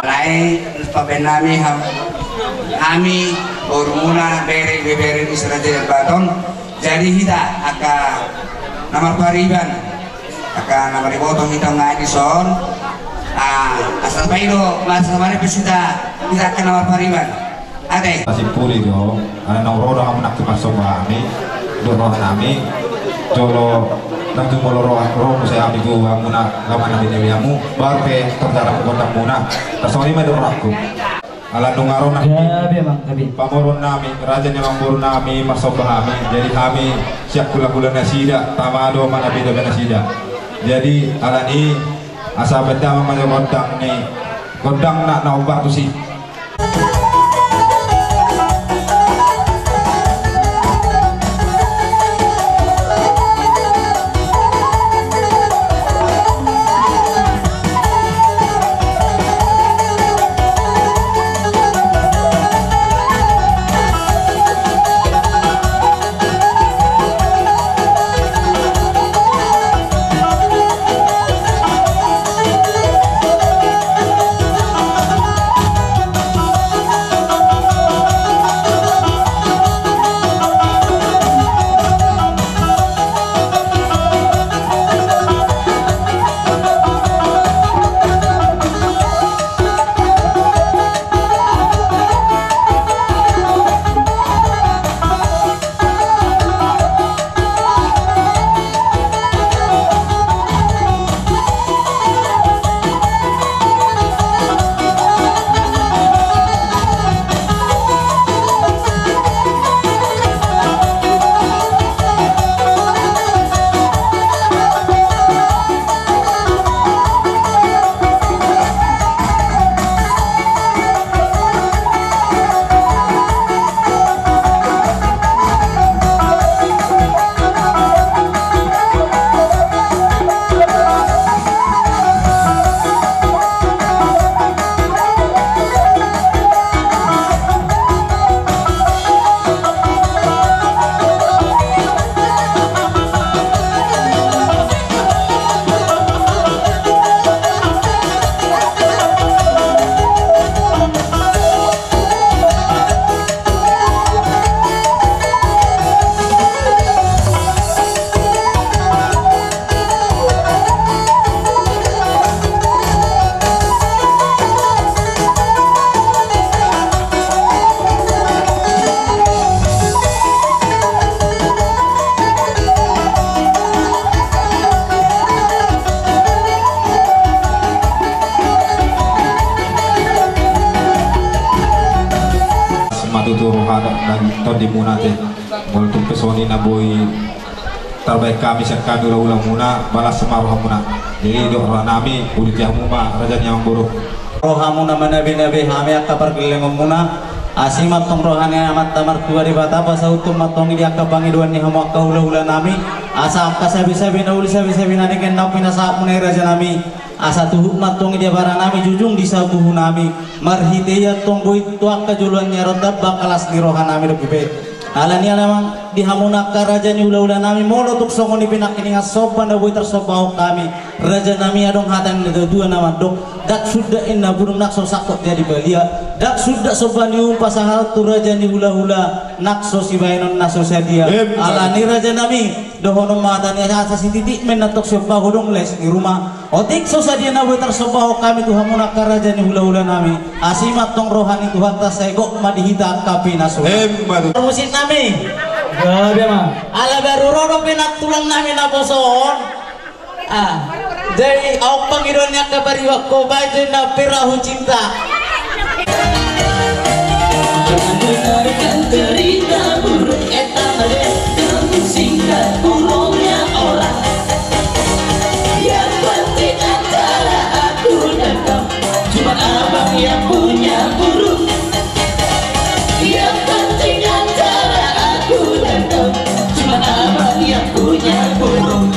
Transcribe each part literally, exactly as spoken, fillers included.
Alai pambahen nami, hami borumuna, bere, ibebere ni si Raja Baton. Jadi hita angka na marpariban, angka na mariboto hita nunga dison. Ah, asa paida, asa marepes hita, hita angka na marpariban. Ate. Asi puli do, ala naung ro do hamu nangkin marsomba hami, do roha nami, jolo nang jumolo ro, ro muse hami tu hamuna, laho manabi-nabi hamu, baru pe torjalang gondangmuna. Tarsongon i ma do rohangku. Ala nunga ro nangkin pamoruon nami, raja ni amangboru nami, marsomba hami, jadi hami sian hula-hula nasida, tama do manabi-nabi nasida. Jadi, ala ni, asa bahen damang ma gondang ni, gondang na, na umbar tusi. Matutu roha dan tondimuna te. Molo tung pe songon i na boi tarbahen hami sian hami hula-hulamuna, balas ma rohamuna. Jadi didok roha nami, uduti hamu ma raja ni amangboru. Rohamuna manabe-nabe hami angka pargellengonmuna. Asi ma antong roha ni Amanta Martua Debata, pasahuthon ma antong i di angka pangidoan ni hamu angka hula-hula nami. Asa angka sabe-sabe na uli, sabe-sabe na denggan naung pinasahatmuna i raja nami, asa tuhuk ma antong i di abara nami, jujung di sabuhu nami. Marhite i antong boi tu angka joloan ni ari on tamba angka las ni roha nami dope. Alani i amang, di hamuna angka raja ni hula-hula nami, molo tung songon i pe nangkiningan somba na boi tarsombahon hami, raja nami, adong hata ni natua-tua na mandok: Ndang sundat inna burung nang so sangkot jadi balian, ndang sundat somba ni uhum pasahaton tu raja ni hula-hula nang so sibahenon na so sadia. Alani i raja nami, dohonon ma hata ni asa sititik ma antong siombahu, adong les ni ruma. Otik so sadia na boi tarsombahon hami tu hamuna angka raja ni hula-hula nami. Asi ma antong roha ni Tuhanta, sai gok ma di hita angka pinasuna. Musik nami. Gabe ma. Ala baru ro dope nantulang nami naposo on. Ah, jadi aut pangidoan ni angka pariban, ho baen jo na Perahu Cinta. Dengarkan cerita burung etan ade, namun singkat bohongnya orang. Yang penting antara aku dan kau, cuma abang yang punya burung. Yang penting antara aku dan kau, cuma abang yang punya burung.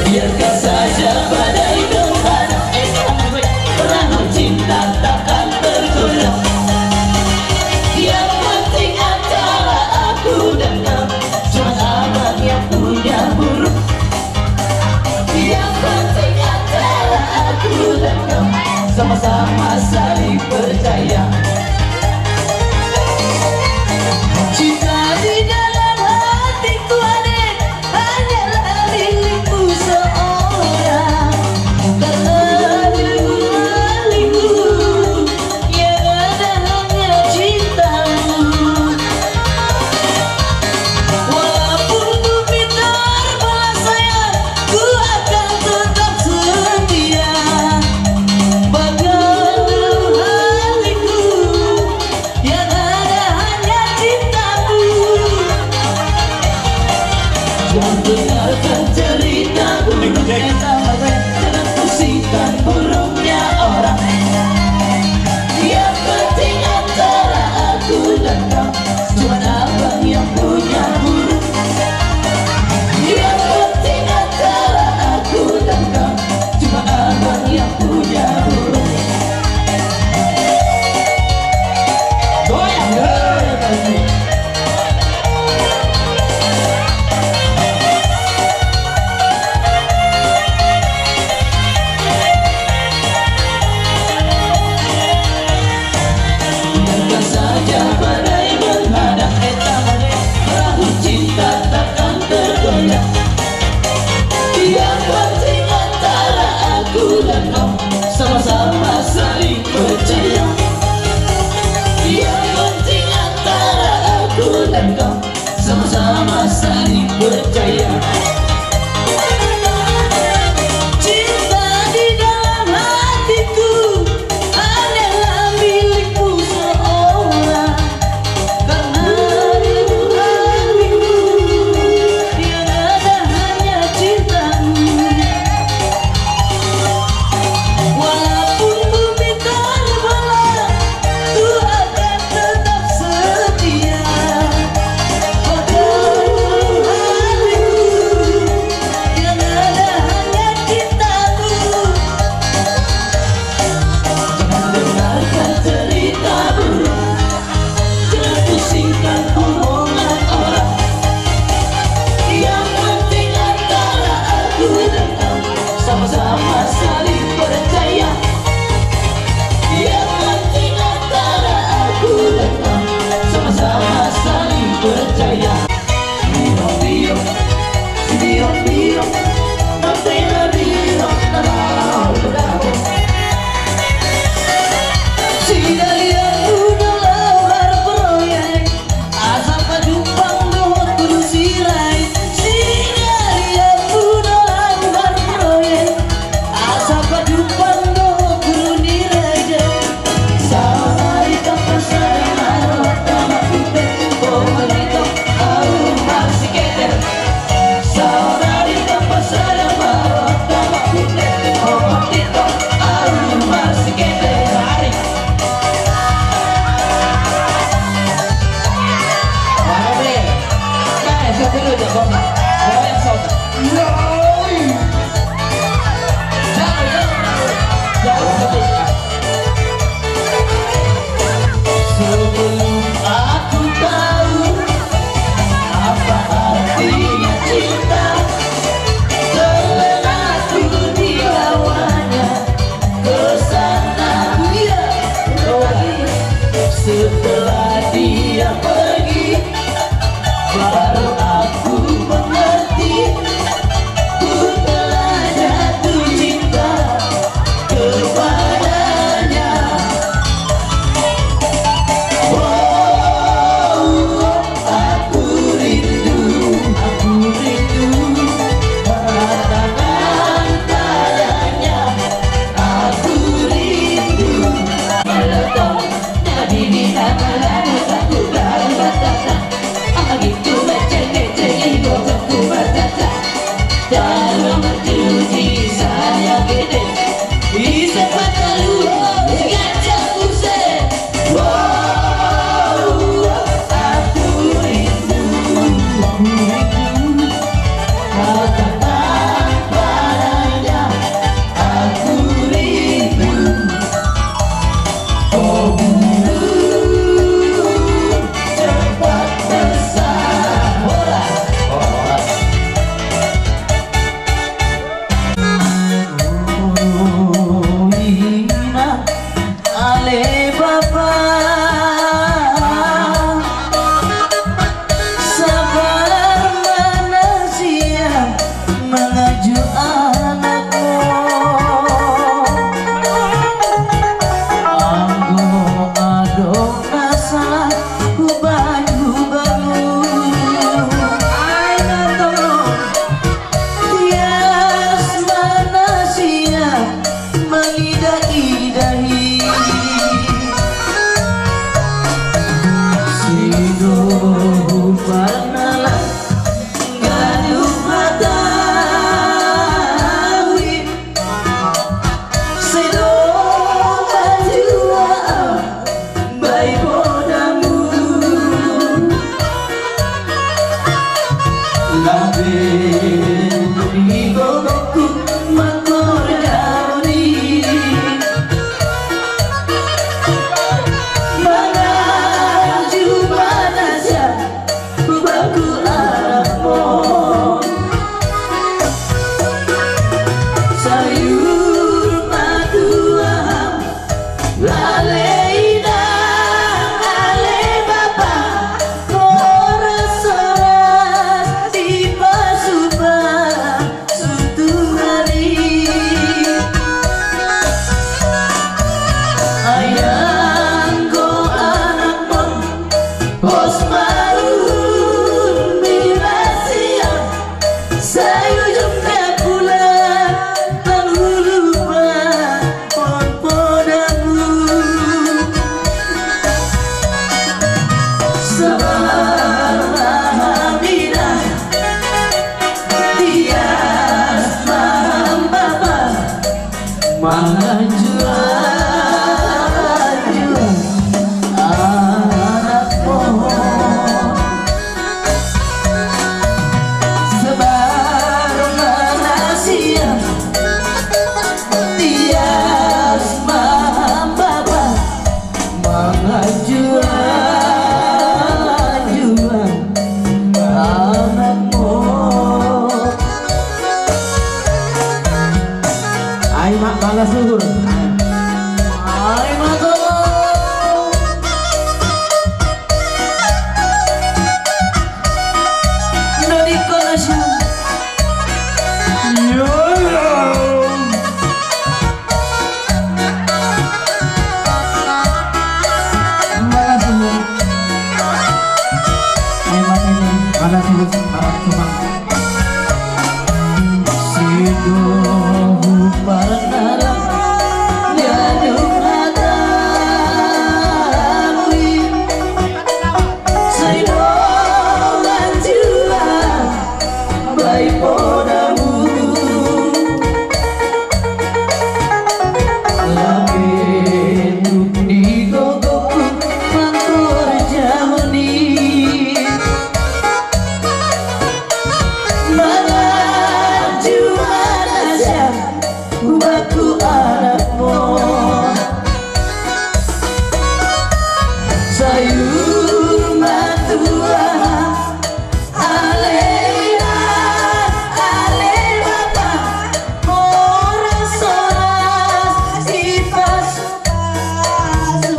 Biarkan saja badai menghantam, perahu cinta takkan tenggelam. Yang penting antara aku dan kau, cuma abang yang punya burung. Yang penting antara aku dan Sama-sama saling percaya. Cinta di dalam hatiku, adek, hanyalah milikmu seorang. Karena di hatiku yang ada hanya cintamu. Walaupun bumi terbelah, sayang, ku akan tetap setia. Bahkan dalam hatiku yang ada hanya cintamu. Jangan dengarkan cerita burung, jangan pusingkan burungnya orang. Yang penting antara aku dan kau, cuma abang yang punya burung. Yang penting antara aku dan kau, cuma abang yang punya burung. Goyang, goyang lagi. Biarkan saja badai menghadang, eh, tak ada, perahu cinta takkan tergoyang. Yang penting antara aku dan kau sama-sama saling percaya. Yang penting antara aku dan kau sama-sama saling percaya. Cinta di dalam hatiku adalah milikmu seorang. Karena di hatiku yang ada hanya cintamu. Walaupun bumi terbelah, ku akan tetap setia. Pada hatiku yang ada hanya cintamu. Jangan dengarkan cerita burung, jangan pusingkan omongan orang. Yang penting antara aku dan kau sama-sama saling percaya. Yang penting antara aku dan kau sama-sama saling percaya. Biong, biong, biong, biong. Mate na biong na laho. Si Dalihan Muda laho marproyek, asa pajumpang dohot Guru Sirait. Si Dalihan Muda laho marproyek, asa pajumpang dohot Guru ni raja. Saonari tampasada ma rohanta, Amang Pute, Amang Tito, ahu ma si Keter. Saonari tampasada ma rohanta, Amang Pute, Amang Tito, ahu ma si Keter. Ari. Mano be? Kae, satu dulu, Bang. Goyang, Sob. Yoi. Sebelum aku tahu apa artinya cinta, terlena aku dibawanya ke sana. Setelah dia pergi, baru aku mengerti, ku telah jatuh cinta kepadanya. Oh, aku rindu, aku rindu mengatakan padanya, aku rindu. Meleton, jadi di tangan Tias ma hamu bapa, manganjuan-juan anakmu. Ai ma bagas uhur. Ai ma tu. Dodikon na sian. Bagas uhur. Ai ma tu, bagas uhur. Bagas uhur. Sidohu parnalang gadung hatamu i. Sai dongan jual bahen podamu. Lape tung di gogoku mangkorjahon i. Manganjuan na sian hubaku anakmu. Sai uhur ma tu aha, ale ina, ale bapa, horas-horas i pasu-pasu.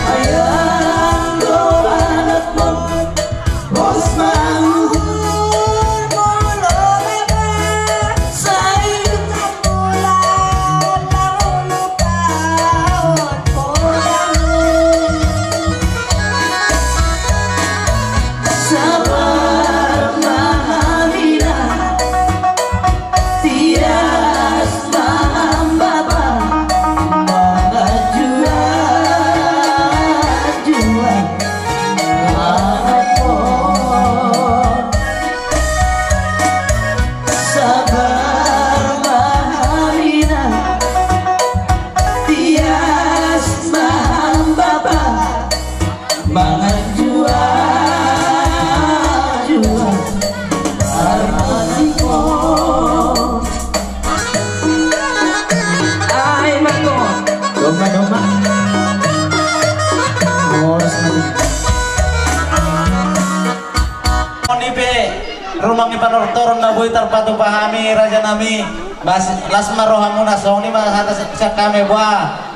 Ai anggo anakmu, pos ma uhur molo bapa, sai ulang bulan laho lupahon podamu. Sabar ma hamu ina, tias ma hamu bapa, manganjuan-juan anakmu. Sabar ma hamu ina, tias ma hamu bapa, manganjuan-juan anakmu. Ai ma tu. Domba, domba. Horas ma tu. Songon i pe rumang ni panortoron na boi tarpatupa hami, rajanami. Las ma rohamuna, songon i ma hata sian hami, boa.